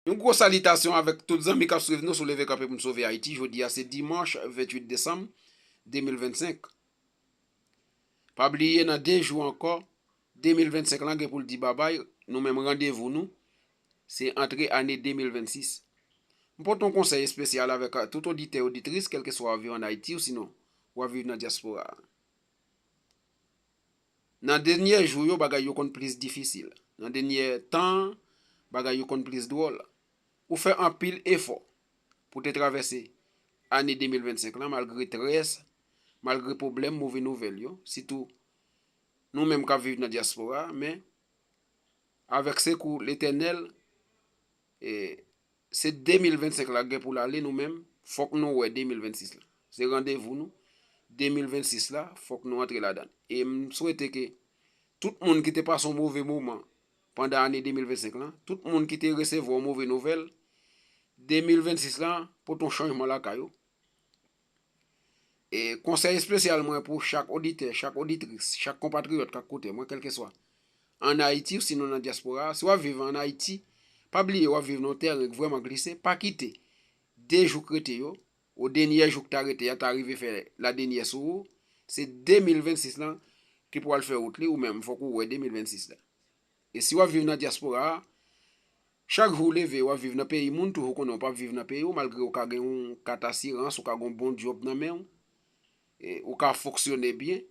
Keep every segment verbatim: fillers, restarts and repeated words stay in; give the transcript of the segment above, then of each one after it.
Yon gwo salitasyon avèk tout zanmi k ap swiv nou sou Leve Kanpe pou n Sove Ayiti. Jodi a se dimanch venntuit desanm de mil vennsenk. Pa bliye, nan de jou ankò, de mil vennsenk lan gen pou l di babay. Nou menm, randevou nou se antre ane de mil vennsis. M pote yon konsèy espesyal avèk tout oditè, oditris, kèlkeswa w ap viv ann Ayiti ou sinon w ap viv nan dyaspora a. Nan dènye jou yo, bagay yo konn plis difisil. Nan dènye tan an, bagay yo konn plis dwòl. Ou fè anpil efò pou te travèse ane de mil vennsenk lan, malgre strès, malgre pwoblèm, move nouvèl yo, sitou nou menm k ap viv nan dyaspora a, men avèk sekou Letènèl, e, se de mil vennsenk la k gen pou l ale, nou menm, fòk nou wè de mil vennsis la. Se randevou nou, de mil vennsis la, fòk nou antre ladan l. E m swete ke tout moun ki te pase yon move moman pandan ane de mil vennsenk lan, tout moun ki te resevwa yon move nouvèl, de mil vennsis lan pote yon chanjman lakay ou. E konsèy espesyal mwen pou chak oditè, chak oditris, chak konpatriyòt k ap koute mwen, kèlkeswa ann Ayiti ou sinon nan dyaspora a, si w ap viv ann Ayiti, pa bliye w ap viv nan yon tèren k vrèman glise, pa kite de jou k rete yo, ou dènye jou k ta rete a, ta rive fè ladènyè sou ou, se de mil vennsis lan ki pral fè wout li, ou menm, fòk ou wè de mil vennsis la. E si w ap viv nan dyaspora a, chak jou w leve, w ap viv nan peyi moun, toujou konnen w p ap viv nan peyi w, malgre w ka gen yon kat asirans, ou ka gen yon bon djòb nan men w, e, ou ka fonksyone byen,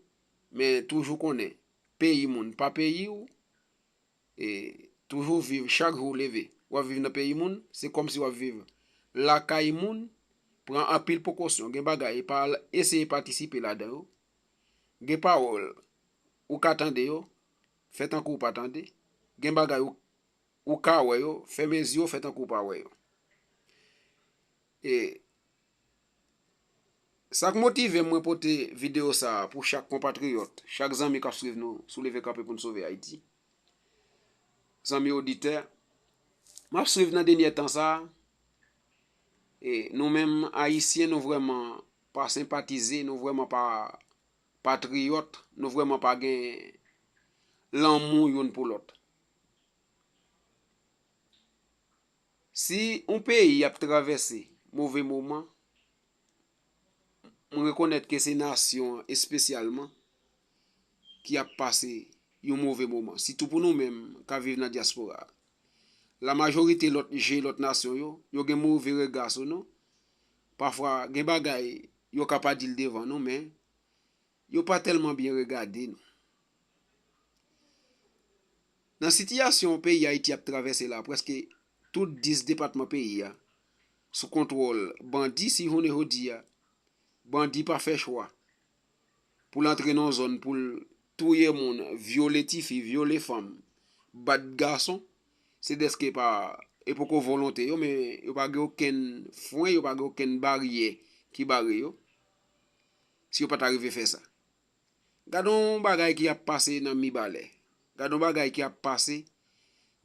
men toujou konnen, peyi moun pa peyi w, e, toujou viv, chak jou w leve, w ap viv nan peyi moun, se kòmsi w ap viv lakay moun, pran anpil prekosyon, gen bagay, pa al eseye patisipe ladan yo, gen pawòl, ou ka tande yo, fè tankou w pa tande, gen bagay ou, ou ka wè yo, fèmen zye w, fè tankou w pa wè yo. E sa k motive m mwen pote videyo sa a pou chak konpatriyòt, chak zanmi k ap swiv nou sou Leve Kanpe pou n Sove Ayiti. Zanmi oditè, m ap swiv nan dènye tan sa a, e nou menm Ayisyen, nou vrèman pa senpatize, nou vrèman pa patriyòt, nou vrèman pa gen lanmou youn pou lòt. Si yon peyi ap travèse move moman, m rekonèt ke se nasyon an espesyalman ki ap pase yon move moman, sitou pou nou menm k ap viv nan dyaspora a. Lamajorite lòt je lòt nasyon yo, yo gen move rega sou nou. Pafwa, gen bagay yo ka pa di l devan nou, men yo pa tèlman byen regade nou. Nan sitiyasyon peyi Ayiti ap travèse la, prèske tout dis depatman peyi a sou kontwòl bandi. Si jounen jodi a, bandi pa fè chwa pou l antre nan yon zòn pou l touye moun, vyole tifi, vyole fanm, bat gason, se dèske pa, e poko volonte yo, men yo pa gen okenn fren, yo pa gen okenn baryè ki bare yo, si yo pa ta rive fè sa. Gade yon bagay ki ap pase nan Mibalè. Gade yon bagay ki ap pase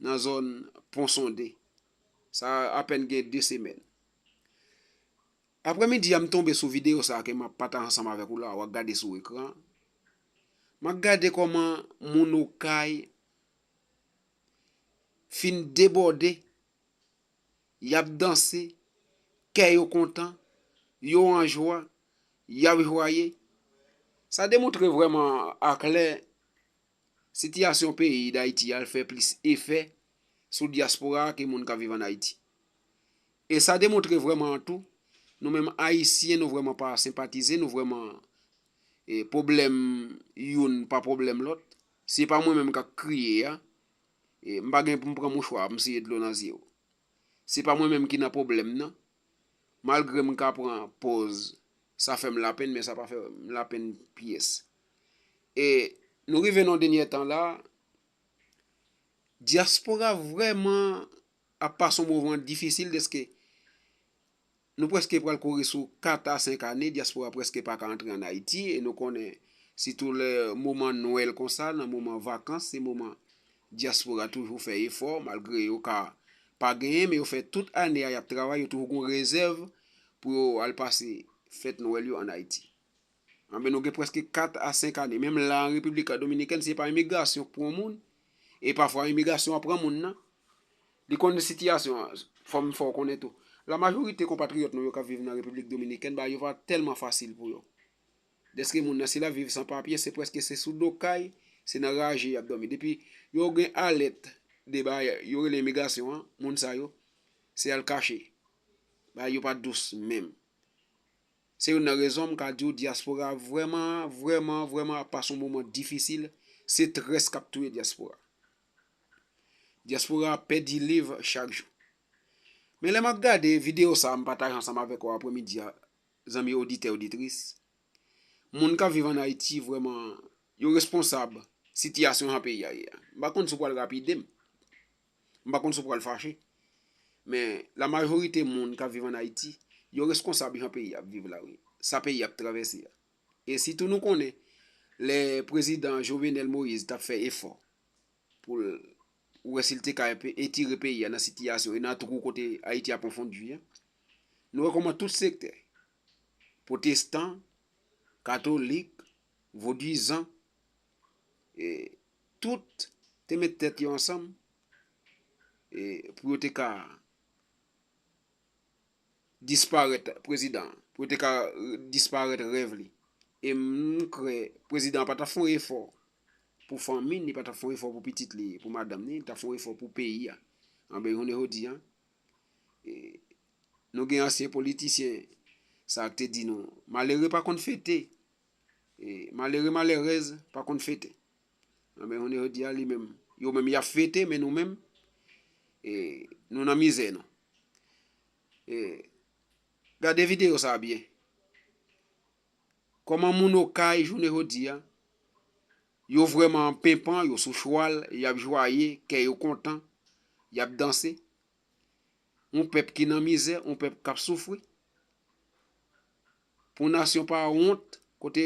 nan zòn Pon Sonde. Sa apèn gen de semèn. Aprèmidi a, m tonbe sou videyo sa a ke m ap pataje ansanm avèk ou la, w ap gade sou ekran. M ap gade kòman moun Okay fin debòde, y ap danse, kè yo kontan, yo an jwa, y ap jwaye. Sa demontre vrèman aklè sitiyasyon peyi Dayiti a fè plis efè sou dyaspora a ke moun k ap viv ann Ayiti. E sa demontre vrèman tou, nou menm Ayisyen, nou vrèman pa senpatize, nou vrèman, e, pwoblèm youn pa pwoblèm lòt. Se pa mwen menm k ap kriye a, e, m pa gen pou m pran mouchwa, m siye dlo nan zye w. Se pa mwen menm ki nan pwoblèm nan. Malgre m ka pran pòz, sa fè m lapenn, men sa pa fè m lapenn pyès. E nou rive nan dènye tan la, dyaspora vrèman ap pase yon moman difisil, dèske nou prèske pral kouri sou kat a senk ane, dyaspora prèske pa ka antre ann Ayiti, e nou konnen, sitou lè moman Nwèl konsa, nan moman vakans, se moman dyaspora toujou fè efò, malgre yo ka pa genyen, men yo fè tout ane a y ap travay, yo toujou gon rezèv pou yo al pase fèt Nwèl yo ann Ayiti. Anben, nou gen prèske kat a senk ane. Menm la, an Repiblik Dominikèn, se pa imigrasyon k pran moun, e pafwa imigrasyon an pran moun nan. Li konn sitiyasyon an, fò m fè w konnen tou. Lamajorite konpatriyòt nou yo k ap viv nan Repiblik Dominikèn, bagay yo pa tèlman fasil pou yo. Dèske moun nan, si l ap viv san papye, se prèske se sou do kay, se nan raje y ap dòmi. Depi yo gen alèt de bagay, yo rele imigrasyon an, moun sa yo, se al kache. Bagay yo pa dous menm. Se youn nan rezon m ka di w dyaspora vrèman, vrèman, vrèman ap pase yon moman difisil. Se strès k ap touye dyaspora. Dyaspora ap pèdi liv chak jou. Men lè m ap gade videyo sa a m pataje ansanm avèk ou aprèmidi a, zanmi oditè, oditris, moun k ap viv ann Ayiti vrèman, yo responsab sitiyasyon jan peyi a ye a. M pa konn si w pral rapide m. M pa konn si w pral fache. Men lamajorite moun k ap viv ann Ayiti, yo responsab jan peyi a ap viv la, wi. Sa peyi a ap travèse a. E sitou nou konnen, lè prezidan Jovenel Moïse t ap fè efò pou l wè si l te ka epe-, etire peyi a nan sitiyasyon e nan twou kote Ayiti ap anfonn jwi a, nou wè kòman tout sektè, pwotestan, katolik, vodouyizan, e tout te met tèt yo ansanm, e pou yo te ka disparèt prezidan an, pou yo te ka disparèt rèv li. E m kwè prezidan an pa t ap fè yon efò pou fanmi l, li pa t ap fè yon efò pou pitit li, pou madanm li, li t ap fè yon efò pou peyi a. Anben, jounen jodi a, e, nou gen ansyen politisyen sa k te di nou, malere pa konn fete, e, malere, malèrèz pa konn fete. Anben, jounen jodi a, li menm, yo menm y ap fete, men nou menm, e, nou nan mizè nou. E, gade videyo sa a byen. Kòman moun Okay jounen jodi a, yo vrèman penpan, yo sou chwal, y ap jwaye, kè yo kontan, y ap danse. Yon pèp ki nan mizè, yon pèp k ap soufri. Pou nasyon pa wont, kote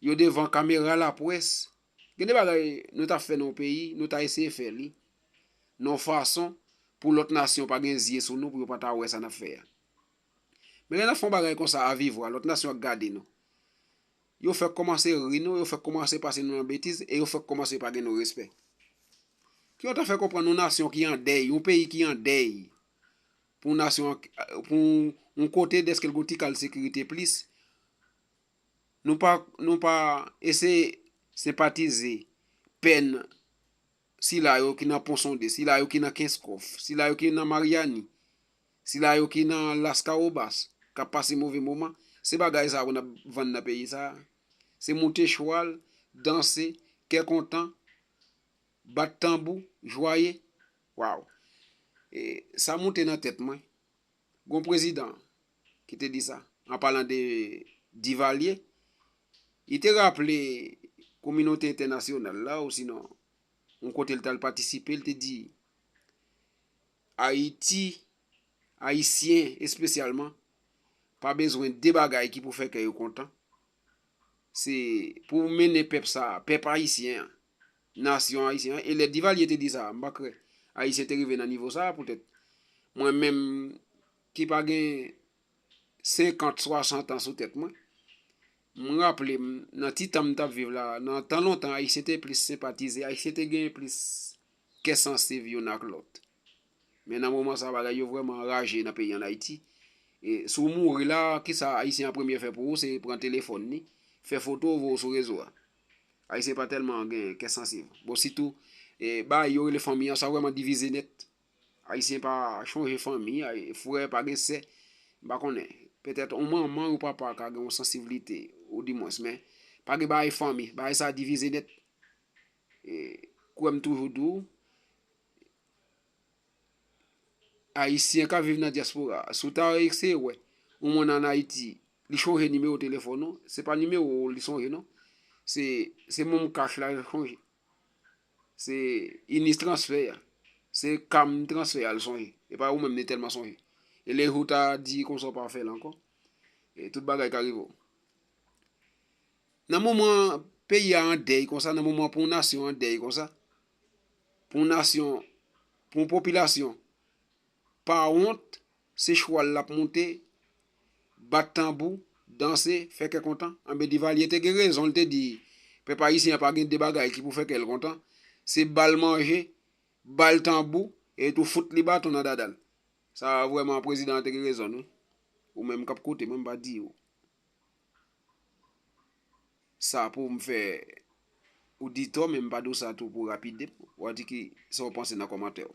yo devan kamera lapwès, gen de bagay nou ta fè nan yon peyi, nou ta eseye fè li nan yon fason pou lòt nasyon pa gen zye sou nou, pou yo pa ta wè sa n ap fè a. Men lè n ap fè yon bagay konsa avivwa, lòt nasyon ap gade nou. Yo fèk kòmanse ri nou, yo fèk kòmanse pase nou nan betiz, e yo fèk kòmanse pa gen nou respè. Ki yo ta fè konprann yon nasyon ki an dèy, yon peyi ki an dèy, pou yon nasyon, pou yon kote dèske l gon ti kal sekirite plis, nou pa, nou pa eseye senpatize pèn sila yo ki nan Pon Sonde, sila yo ki nan Kenskòf, sila yo ki nan Maryani, sila yo ki nan Laskawobas, k ap pase move moman, se bagay sa yo n ap vann nan peyi sa a. Se moute chwal, danse, kè kontan, bat tanbou, jwaye. Waw! E, sa moute nan tèt mwen. Gon prezidan ki te di sa, an palan de Divalye, li te raple kominote entènasyonal la, osinon, yon kote l t al patisipe, l te di, Ayiti, Ayisyen espesyalman, pa bezwen de bagay ki pou fè kè yo kontan. Se pou mennen pèp sa a, pèp ayisyen an, nasyon ayisyen an. E lè Divalye te di sa, m pa kwè Ayisyen te rive nan nivo sa a, poutèt mwen menm ki pa gen senkant, swasant an sou tèt mwen, m raple m, nan ti tan m t ap viv la, nan tan lontan, Ayisyen te plis senpatize, Ayisyen te gen plis kè sansiv youn ak lòt. Men nan moman sa, bagay yo vrèman anraje nan peyi ann Ayiti. E si w mouri la, kisa Ayisyen an premye fè pou ou, se pran telefòn li, fè foto, voye w sou rezo a. Ayisyen pa tèlman gen kè sansiv. Bon, sitou, e, bagay yo rele fanmi an, sa vrèman divize nèt. Ayisyen pa chonje fanmi, ay-, frè, pa gen sè, m pa konnen. Petèt, yon manman, yon papa ka gen yon sansiblite, ou dimwens, men pa gen bagay fanmi, bagay sa divize nèt. E, kwè m toujou di w, Ayisyen k ap viv nan dyaspora, si w ta eseye wè yon moun ann Ayiti, li chonje nimewo telefòn ou, se pa nimewo w li sonje non. Se, se Momo Cash la l chonje. Se Enis Transfè a. Se Cam Transfè a l sonje. E pa ou menm li tèlman sonje. E lè jou ta di konsa w pa fè l ankò. E tout bagay ka rive w. Nan moman peyi a an dèy konsa, nan moman pou yon nasyon an dèy konsa, pou yon nasyon, pou yon popilasyon pa wont, se chwal l ap moute, bat tanbou, danse, fè kè kontan. Anben, Divalye te gen rezon, l te di, pèp ayisyen an pa gen de bagay ki pou fè kè l kontan. Se ba l manje, ba l tanbou, E tou fout li baton nan dada l. Sa vrèman prezidan an te gen rezon l wi. Ou menm k ap koute mwen, m pa di w sa pou m fè ou di tò, men m pa di w sa tou pou rapide. W a di ki sa w panse nan kòmantè yo.